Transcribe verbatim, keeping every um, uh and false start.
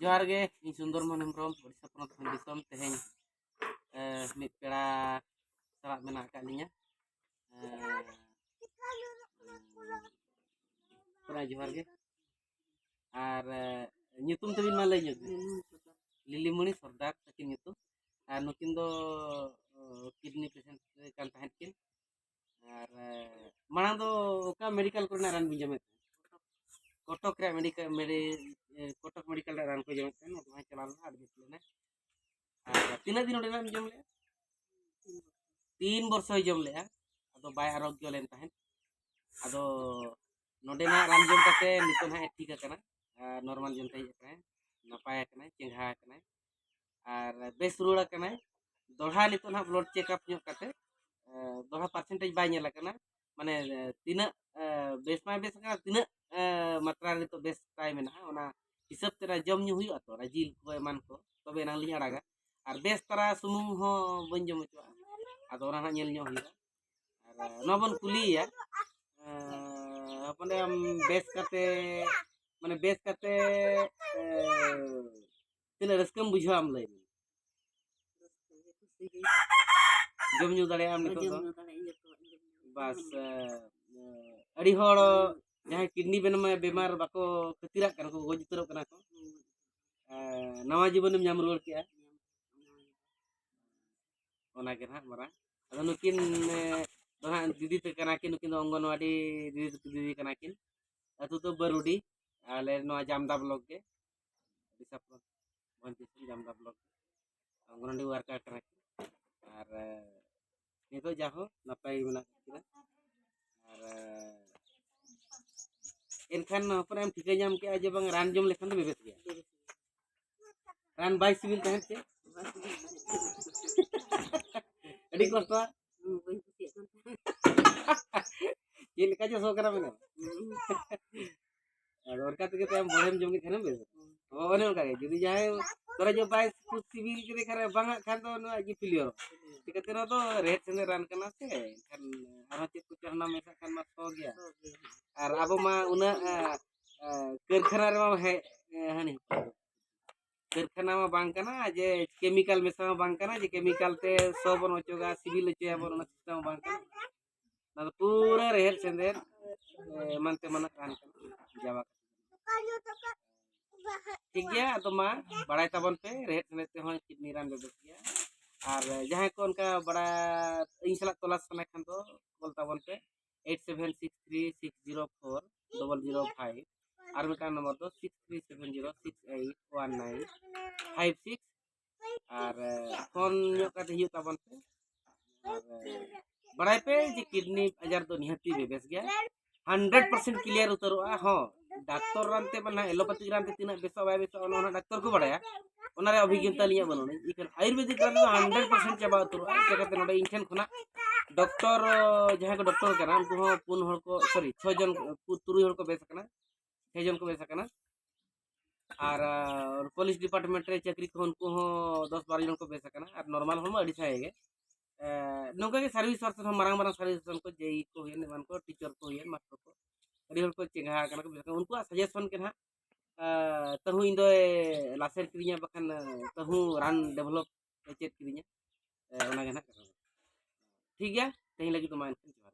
ᱡᱚᱦᱟᱨ ᱜᱮ, ᱤᱧ ᱥᱩᱱᱫᱚᱨ ᱢᱳᱦᱚᱱ ᱦᱮᱢᱵᱨᱚᱢ, ᱳᱰᱤᱥᱟ ᱯᱚᱱᱚᱛ ᱠᱷᱚᱱ ᱫᱤᱥᱚᱢ᱾ ᱛᱮᱦᱮᱧ, ᱮ, ᱢᱤᱫ ᱯᱮᱲᱟ ᱥᱟᱞᱟᱜ ᱢᱮᱱᱟᱜ ᱟᱠᱟᱫ ᱞᱤᱧᱟ᱾ ᱮ, ᱯᱮᱲᱟ ᱡᱚᱦᱟᱨ ᱜᱮ᱾ ᱟᱨ, ᱮ, ᱧᱩᱛᱩᱢ ᱛᱟᱹᱵᱤᱱ ᱢᱟ ᱞᱟᱹᱭ ᱧᱚᱜ ᱵᱤᱱ᱾ ᱞᱤᱞᱤᱢᱚᱬᱤ ᱥᱚᱨᱫᱟᱨ ᱛᱟᱹᱠᱤᱱ ᱧᱩᱛᱩᱢ᱾ ᱟᱨ ᱱᱩᱠᱤᱱ ᱫᱚ, ᱚ, ᱠᱤᱰᱱᱤ ᱯᱮᱥᱮᱱᱴ ᱠᱟᱱ ᱛᱟᱦᱮᱸᱫ ᱠᱤᱱ᱾ ᱟᱨ, ᱮ, ᱢᱟᱲᱟᱝ ᱫᱚ ᱚᱠᱟ ᱢᱮᱰᱤᱠᱮᱞ ᱠᱚᱨᱮᱱᱟᱜ ᱨᱟᱱ ᱵᱤᱱ ᱡᱚᱢᱮᱫ ᱛᱟᱦᱮᱸᱫ? ᱠᱚᱴᱚᱠ ᱨᱮᱭᱟᱜ ᱢᱮᱰᱤᱠᱮᱞ, ᱢᱮᱰᱤ-, ᱮ, ᱠᱚᱴᱚᱠ ᱢᱮᱰᱤᱠᱮᱞ ᱨᱮ ᱨᱟᱱ ᱠᱚ ᱡᱚᱢᱮᱫ ᱛᱟᱦᱮᱸᱫ, ᱟᱫᱚ ᱦᱚᱸᱭ ᱪᱟᱞᱟᱣ ᱞᱮᱱᱟ, ᱮᱰᱢᱤᱴ ᱞᱮᱱᱟᱭ᱾ ᱟᱨ ᱛᱤᱱᱟᱹᱜ ᱫᱤᱱ ᱚᱸᱰᱮᱱᱟᱜ ᱮᱢ ᱡᱚᱢ ᱞᱮᱫᱼᱟ? ᱛᱤᱱ ᱵᱚᱨᱥᱚᱭ ᱡᱚᱢ ᱞᱮᱫᱼᱟ, ᱟᱫᱚ ᱵᱟᱭ ᱟᱨᱳᱜᱽᱭᱚ ᱞᱮᱱ ᱛᱟᱦᱮᱸᱫ᱾ ᱟᱫᱚ ᱱᱚᱰᱮᱱᱟᱜ ᱨᱟᱱ ᱡᱚᱢ ᱠᱟᱛᱮ ᱱᱤᱛᱚᱜ ᱱᱟᱦᱟᱜ ᱮ ᱴᱷᱤᱠ ᱟᱠᱟᱱᱟ, ᱟᱨ ᱱᱚᱨᱢᱟᱞ ᱡᱚᱢ ᱛᱮ ᱦᱮᱡ ᱟᱠᱟᱱᱟᱭ, ᱱᱟᱯᱟᱭ ᱟᱠᱟᱱᱟᱭ, ᱪᱮᱸᱜᱷᱟ ᱟᱠᱟᱱᱟᱭ, ᱟᱨ ᱵᱮᱥ ᱨᱩᱣᱟᱹᱲ ᱟᱠᱟᱱᱟᱭ᱾ ᱫᱚᱲᱦᱟ ᱱᱤᱛᱚᱜ ᱱᱟᱦᱟᱜ ᱵᱞᱟᱰ ᱪᱮᱠᱟᱯ ᱧᱚᱜ ᱠᱟᱛᱮ, ᱮ, ᱫᱚᱲᱦᱟ ᱯᱟᱨᱥᱮᱱᱴᱮᱡᱽ ᱵᱟᱭ ᱧᱮᱞ ᱟᱠᱟᱱᱟ, ᱢᱟᱱᱮ, ᱮ, ᱛᱤᱱᱟᱹᱜ, ᱮ, ᱵᱮᱥ ᱢᱟᱭ ᱵᱮᱥ ᱟᱠᱟᱱᱟ, ᱛᱤᱱᱟᱹᱜ, ᱮ, ᱢᱟᱛᱨᱟ ᱨᱮ ᱱᱤᱛᱚᱜ ᱵᱮᱥ ᱛᱟᱭ ᱢᱮᱱᱟᱜᱼᱟ, ᱚᱱᱟ ᱦᱤᱥᱟᱹᱵ ᱛᱮ ᱚᱱᱟ ᱡᱚᱢ ᱧᱩ ᱦᱩᱭᱩᱜᱼᱟ ᱛᱚ, ᱚᱱᱟ ᱡᱤᱞ ᱠᱚ ᱮᱢᱟᱱ ᱠᱚ, ᱛᱚᱵᱮ ᱮᱱᱟᱝ ᱞᱤᱧ ᱟᱲᱟᱜᱟ᱾ ᱟᱨ ᱵᱮᱥ ᱛᱟᱨᱟ ᱥᱩᱱᱩᱢ ᱦᱚᱸ ᱵᱟᱹᱧ ᱡᱚᱢ ᱦᱚᱪᱚᱣᱟᱜᱼᱟ, ᱟᱫᱚ ᱚᱱᱟ ᱱᱟᱦᱟᱜ ᱧᱮᱞ ᱧᱚᱜ ᱦᱩᱭᱩᱜᱼᱟ᱾ ᱟᱨ, ᱮ, ᱱᱚᱣᱟ ᱵᱚᱱ ᱠᱩᱞᱤᱭᱮᱭᱟ, ᱮ, ᱦᱚᱯᱚᱱ ᱮᱨᱟ, ᱟᱢ ᱵᱮᱥ ᱠᱟᱛᱮ, ᱢᱟᱱᱮ, ᱵᱮᱥ ᱠᱟᱛᱮ, ᱮ, ᱛᱤᱱᱟᱹᱜ ᱨᱟᱹᱥᱠᱟᱹᱢ ᱵᱩᱡᱷᱟᱹᱣᱟ, ᱟᱢ ᱞᱟᱹᱭ ᱢᱮ᱾ ᱨᱟᱹᱥᱠᱟᱹ ᱜᱮ, ᱠᱩᱥᱤ ᱜᱮ᱾ ᱡᱚᱢ ᱧᱩ ᱫᱟᱲᱮᱭᱟᱜ ᱟᱢ ᱱᱤᱛᱚᱜ ᱡᱚᱢ ᱫᱚ? ᱧᱩ ᱫᱟᱲᱮᱭᱟᱜ ᱟᱹᱧ, ᱡᱚᱛᱚᱣᱟᱜ ᱤᱧ ᱡᱚᱢ ᱧᱩ ᱵᱟᱥ, ᱫᱟᱲᱮᱭᱟᱜᱼᱟ᱾ ᱮ, ᱟᱹᱰᱤ ᱦᱚᱲ ᱦᱩᱸ᱾ ᱡᱟᱦᱟᱸᱭ ᱠᱤᱰᱱᱤ ᱵᱮᱢᱟᱨ, ᱵᱮᱢᱟᱨ ᱵᱟᱠᱚ ᱠᱷᱟᱹᱛᱤᱨᱟᱜ ᱠᱟᱱᱟ ᱠᱚ, ᱜᱚᱡ ᱩᱛᱟᱹᱨᱚᱜ ᱠᱟᱱᱟ ᱠᱚ᱾ ᱦᱩᱸ᱾ ᱮ, ᱱᱟᱣᱟ ᱡᱤᱵᱚᱱᱮᱢ ᱧᱟᱢ ᱨᱩᱣᱟᱹᱲ ᱠᱮᱜᱼᱟ᱾ ᱧᱟᱢ᱾ ᱚᱱᱟ ᱜᱮ ᱱᱟᱦᱟᱜ ᱢᱟᱨᱟᱝ᱾ ᱟᱫᱚ ᱱᱩᱠᱤᱱ, ᱮ, ᱫᱚ ᱱᱟᱦᱟᱜ ᱫᱤᱫᱤ ᱛᱟᱠᱚ ᱠᱟᱱᱟ ᱠᱤᱱ, ᱱᱩᱠᱤᱱ ᱫᱚ ᱚᱝᱜᱚᱱᱣᱟᱰᱤ ᱫᱤᱫᱤ, ᱫᱤᱫᱤ ᱠᱟᱱᱟ ᱠᱤᱱ᱾ ᱟᱹᱛᱩ ᱫᱚ ᱵᱟᱹᱨᱩᱰᱤ, ᱟᱞᱮ ᱱᱚᱣᱟ ᱡᱟᱢᱫᱟ ᱵᱞᱚᱠ ᱜᱮ, ᱳᱰᱤᱥᱟ ᱯᱚᱱᱚᱛ, ᱵᱷᱚᱸᱡᱽ ᱫᱤᱥᱚᱢ ᱡᱟᱢᱫᱟ ᱵᱞᱚᱠ᱾ ᱚᱝᱜᱚᱱᱣᱟᱰᱤ ᱣᱟᱨᱠᱟᱨ ᱠᱟᱱᱟ ᱠᱤᱱ᱾ ᱟᱨ, ᱮ, ᱱᱤᱛᱚᱜ ᱡᱟᱦᱳ ᱱᱟᱯᱟᱭ ᱜᱮ ᱢᱮᱱᱟᱜ ᱠᱤᱱᱟ᱾ ᱟᱨ, ᱮ, ᱮᱱᱠᱷᱟᱱ ᱦᱚᱯᱚᱱ ᱮᱢ ᱴᱷᱤᱠᱟᱹ ᱧᱟᱢ ᱠᱮᱜᱼᱟ ᱡᱮ ᱵᱟᱝ ᱨᱟᱱ ᱡᱚᱢ ᱞᱮᱠᱷᱟᱱ ᱫᱚ ᱵᱮᱵᱮᱥ ᱜᱮᱭᱟ᱾ ᱨᱟᱱ ᱵᱟᱭ ᱥᱤᱵᱤᱞ ᱛᱟᱦᱮᱸᱫ ᱪᱮ? ᱟᱹᱰᱤ ᱠᱚᱥᱴᱚ᱾ ᱦᱩᱸ, ᱵᱟᱹᱧ ᱠᱩᱥᱤᱭᱟᱜ ᱠᱟᱱ ᱛᱟᱦᱮᱸᱫ᱾ ᱪᱮᱫ ᱞᱮᱠᱟ ᱪᱚ ᱥᱚ ᱠᱟᱱᱟ ᱢᱮᱱᱟ᱾ ᱦᱩᱸ᱾ ᱟᱫᱚ ᱚᱱᱠᱟ ᱛᱮᱜᱮ ᱛᱟᱭᱚᱢ ᱵᱚᱲᱦᱮᱢ ᱡᱚᱢ ᱠᱮᱫ ᱠᱷᱟᱱᱮᱢ ᱵᱮᱥ᱾ ᱦᱩᱸ᱾ ᱦᱚᱸ, ᱚᱱᱮ ᱚᱱᱠᱟ ᱜᱮ᱾ ᱡᱩᱫᱤ ᱡᱟᱦᱟᱸᱭ ᱛᱚᱨᱟ ᱡᱚ ᱵᱟᱭ ᱥᱤᱵᱤᱞ ᱠᱮᱫᱮ ᱠᱷᱟᱱ ᱵᱟᱝ ᱦᱟᱸᱜ ᱠᱷᱟᱱ ᱫᱚ ᱱᱚᱣᱟ ᱜᱮ ᱯᱷᱮᱞᱤᱭᱚᱨ᱾ ᱦᱩᱸ᱾ ᱪᱤᱠᱟᱹᱛᱮ ᱱᱚᱣᱟ ᱫᱚ ᱨᱮᱦᱮᱫ ᱥᱮᱸᱫᱮᱫ ᱨᱟᱱ ᱠᱟᱱᱟ ᱥᱮ, ᱮᱱᱠᱷᱟᱱ ᱟᱨᱦᱚᱸ ᱪᱮᱫ ᱠᱚᱪᱚ ᱦᱟᱱᱟ ᱢᱮᱥᱟᱜ ᱠᱷᱟᱱ ᱢᱟ ᱥᱚ ᱜᱮᱭᱟ᱾ ᱥᱚ ᱜᱮᱭᱟ᱾ ᱟᱨ ᱟᱵᱚ ᱢᱟ ᱩᱱᱟᱹᱜ, ᱮ, ᱮ, ᱠᱟᱹᱨᱠᱷᱟᱱᱟ ᱨᱮᱢᱟ ᱦᱮ-, ᱮ, ᱦᱟᱹᱱᱤ ᱠᱟᱹᱨᱠᱷᱟᱱᱟ ᱢᱟ ᱵᱟᱝ ᱠᱟᱱᱟ, ᱡᱮ ᱠᱮᱢᱤᱠᱟᱞ ᱢᱮᱥᱟ ᱦᱚᱸ ᱵᱟᱝ ᱠᱟᱱᱟ, ᱡᱮ ᱠᱮᱢᱤᱠᱟᱞ ᱛᱮ ᱥᱚ ᱵᱚᱱ ᱚᱪᱚᱜᱟ, ᱥᱤᱵᱤᱞ ᱦᱚᱪᱚᱭᱟᱵᱚᱱ, ᱚᱱᱟ ᱥᱤᱥᱴᱮᱢ ᱦᱚᱸ ᱵᱟᱝ ᱠᱟᱱᱟ᱾ ᱚᱱᱟ ᱫᱚ ᱯᱩᱨᱟᱹ ᱨᱮᱦᱮᱫ ᱥᱮᱸᱫᱮᱫ, ᱮ, ᱮᱢᱟᱱ ᱛᱮᱢᱟᱱᱟᱜ ᱨᱟᱱ ᱠᱟᱱᱟ, ᱡᱟᱣᱟ ᱠᱟᱛᱮ᱾ ᱴᱷᱤᱠ ᱜᱮᱭᱟ, ᱟᱫᱚ ᱢᱟ ᱵᱟᱲᱟᱭ ᱛᱟᱵᱚᱱ ᱯᱮ, ᱨᱮᱦᱮᱫ ᱥᱮᱸᱫᱮᱫ ᱛᱮᱦᱚᱸ ᱠᱤᱰᱱᱤ ᱨᱟᱱ ᱵᱮᱵᱮᱥ ᱜᱮᱭᱟ᱾ ᱟᱨ ᱡᱟᱦᱟᱸᱭ ᱠᱚ ᱚᱱᱠᱟ ᱵᱟᱲᱟᱭ, ᱤᱧ ᱥᱟᱞᱟᱜ ᱛᱚᱞᱟᱥ ᱥᱟᱱᱟ ᱠᱷᱟᱱ ᱫᱚ ᱠᱚᱞ ᱛᱟᱵᱚᱱ ᱯᱮ, eight seven six three six zero four double zero five᱾ ᱟᱨ ᱢᱤᱫᱴᱟᱝ ᱱᱚᱢᱵᱚᱨ ᱫᱚ six three seven zero six eight one nine five six᱾ ᱟᱨ ᱮ, ᱯᱷᱳᱱ ᱧᱚᱜ ᱠᱟᱛᱮ ᱦᱤᱡᱩᱜ ᱛᱟᱵᱚᱱ ᱯᱮ᱾ ᱟᱨ ᱮ, ᱵᱟᱲᱟᱭ ᱯᱮ ᱡᱮ ᱠᱤᱰᱱᱤ ᱟᱡᱟᱨ ᱫᱚ ᱱᱤᱦᱟᱹᱛᱤ ᱵᱮᱵᱮᱥ ᱜᱮᱭᱟ, hundred percent clear ᱩᱛᱟᱹᱨᱚᱜᱼᱟ᱾ ᱦᱚᱸ, ᱰᱟᱠᱛᱚᱨ ᱨᱟᱱ ᱛᱮ ᱢᱟᱱᱮ ᱮᱞᱳᱯᱟᱛᱷᱤᱠ ᱨᱟᱱ ᱛᱮ ᱛᱤᱱᱟᱹᱜ ᱵᱮᱥᱚᱜᱼᱟ ᱵᱟᱭ ᱵᱮᱥᱚᱜᱼᱟ, ᱚᱱᱟ ᱦᱚᱸ ᱰᱟᱠᱛᱚᱨ ᱠᱚ ᱵᱟᱲᱟᱭᱟ, ᱚᱱᱟ ᱨᱮ ᱚᱵᱷᱤᱜᱽᱜᱚᱛᱟ ᱟᱹᱞᱤᱧᱟᱜ ᱵᱟᱹᱱᱩᱜᱼᱟ᱾ ᱤᱠᱷᱟᱹᱱ ᱟᱭᱩᱨᱵᱮᱫᱤᱠ ᱨᱟᱱ ᱫᱚ hundred percent ᱪᱟᱵᱟ ᱩᱛᱟᱹᱨᱚᱜᱼᱟ᱾ ᱪᱤᱠᱟᱹᱛᱮ ᱱᱚᱰᱮ ᱤᱧ ᱴᱷᱮᱱ ᱠᱷᱚᱱᱟᱜ ᱰᱚᱠᱴᱚᱨ, ᱡᱟᱦᱟᱸᱭ ᱠᱚ ᱰᱚᱠᱴᱚᱨ ᱠᱟᱱᱟ, ᱩᱱᱠᱩ ᱦᱚᱸ ᱯᱩᱱ ᱦᱚᱲ ᱠᱚ, ᱥᱚᱨᱤ, ᱪᱷᱚ ᱡᱚᱱ, ᱛᱩᱨᱩᱭ ᱦᱚᱲ ᱠᱚ ᱵᱮᱥ ᱟᱠᱟᱱᱟ, ᱪᱷᱚ ᱡᱚᱱ ᱠᱚ ᱵᱮᱥ ᱟᱠᱟᱱᱟ᱾ ᱟᱨ ᱯᱩᱞᱤᱥ ᱰᱤᱯᱟᱨᱴᱢᱮᱱᱴ ᱨᱮ ᱪᱟᱹᱠᱨᱤ ᱠᱚ ᱩᱱᱠᱩ ᱦᱚᱸ ᱫᱚᱥ ᱵᱟᱨᱚ ᱡᱚᱱ ᱠᱚ ᱵᱮᱥ ᱟᱠᱟᱱᱟ, ᱟᱨ ᱱᱚᱨᱢᱟᱞ ᱦᱚᱲ ᱢᱟ ᱟᱹᱰᱤ ᱥᱟᱸᱜᱮ ᱜᱮ᱾ ᱮ, ᱱᱚᱝᱠᱟ ᱜᱮ ᱥᱟᱨᱵᱷᱤᱥ ᱯᱟᱨᱥᱚᱱ ᱦᱚᱸ, ᱢᱟᱨᱟᱝ ᱢᱟᱨᱟᱝ ᱥᱟᱨᱵᱷᱤᱥ ᱯᱟᱨᱥᱚᱱ ᱠᱚ, ᱡᱮ ᱤ ᱠᱚ ᱦᱩᱭᱮᱱ, ᱮᱢᱟᱱ ᱠᱚ, ᱴᱤᱪᱟᱨ ᱠᱚ ᱦᱩᱭᱮᱱ, ᱢᱟᱥᱴᱟᱨ ᱠᱚ, ᱟᱹᱰᱤ ᱦᱚᱲ ᱠᱚ ᱪᱮᱸᱜᱷᱟ ᱟᱠᱟᱱᱟ ᱠᱚ, ᱵᱮᱥ ᱟᱠᱟᱱᱟ᱾ ᱩᱱᱠᱩᱣᱟᱜ ᱥᱟᱡᱮᱥᱚᱱ ᱜᱮ ᱱᱟᱦᱟᱜ, ᱮ, ᱛᱟᱹᱦᱩ ᱤᱧ ᱫᱚᱭ ᱞᱟᱥᱮᱨ ᱠᱤᱫᱤᱧᱟ, ᱵᱟᱠᱷᱟᱱ, ᱮ, ᱛᱟᱹᱦᱩ ᱨᱟᱱ ᱰᱮᱵᱷᱞᱚᱯ ᱮ ᱪᱮᱫ ᱠᱤᱫᱤᱧᱟ᱾ ᱮ, ᱚᱱᱟ ᱜᱮ ᱱᱟᱦᱟᱜ ᱠᱟᱛᱷᱟ ᱫᱚ᱾ ᱴᱷᱤᱠ ᱜᱮᱭᱟ, ᱛᱮᱦᱮᱧ ᱞᱟᱹᱜᱤᱫ ᱫᱚ ᱢᱟ ᱮᱱᱠᱷᱟᱱ ᱡᱚᱦᱟᱨ᱾